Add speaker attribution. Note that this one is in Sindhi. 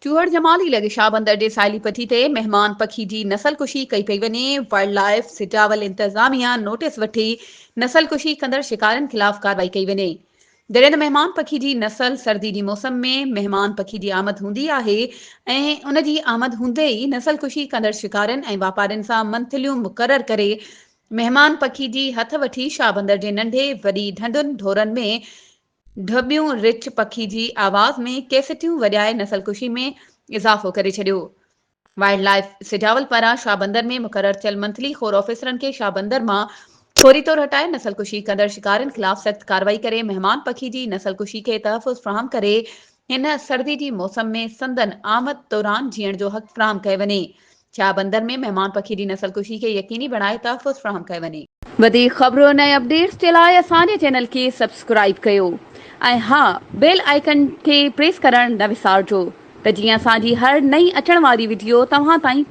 Speaker 1: چوهڙ جمالي لڳ شاهبندر جي ساحلي پٽي تي مهمان پکي جي نسل ڪشي ڪئي پئي وڃي، وائلڊ لائيف سجاول انتظاميا نوٽيس وٺي نسل ڪشي ڪندڙ شڪارين خلاف ڪارروائي ڪئي وڃي. جڏهن ته مهمان پکي جي نسل سردي جي موسم ۾ مهمان پکي جي آمد هوندي آهي ۽ ان جي آمد هوندي ئي نسل ڪشي ڪندڙ شڪارين ۽ واپارين سان منٿليون مقرر ڪري مهمان پکي جي هٿ وٺي شاهبندر جي ننڍي وڏي ڍنڍن ڍورن ۾ ڍٻيون رڇ پکي جي آواز ۾ ڪيسٽيون وڄائي نسل ڪشي ۾ اضافو ڪري ڇڏيو. وائلڊ لائيف سجاول پاران شاهبندر ۾ مقرر ٿيل منٿلي خور آفيسرن کي شاهبندر مان فوري طور هٽائي نسل ڪشي ڪندڙ شڪارين خلاف سخت ڪارروائي ڪري مهمان پکي جي نسل ڪشي کي تحفظ فراهم ڪري هن سردي جي موسم ۾ سندن آمد دوران جيئڻ جو حق فراهم ڪيو وڃي. شاهبندر ۾ مهمان پکي جي نسل ڪشي کي يقيني بڻائي تحفظ فراهم ڪيو وڃي. وڌيڪ خبرن ۽ اپڊيٽس جي لاء اسان جي چينل کي سبسڪرائيب ڪيو ۽ ها بيل آئيڪن کي پريس ڪرڻ نه وسارجو ته جيئن اسان جي هر نئين اچڻ واري وڊيو توهان تائين.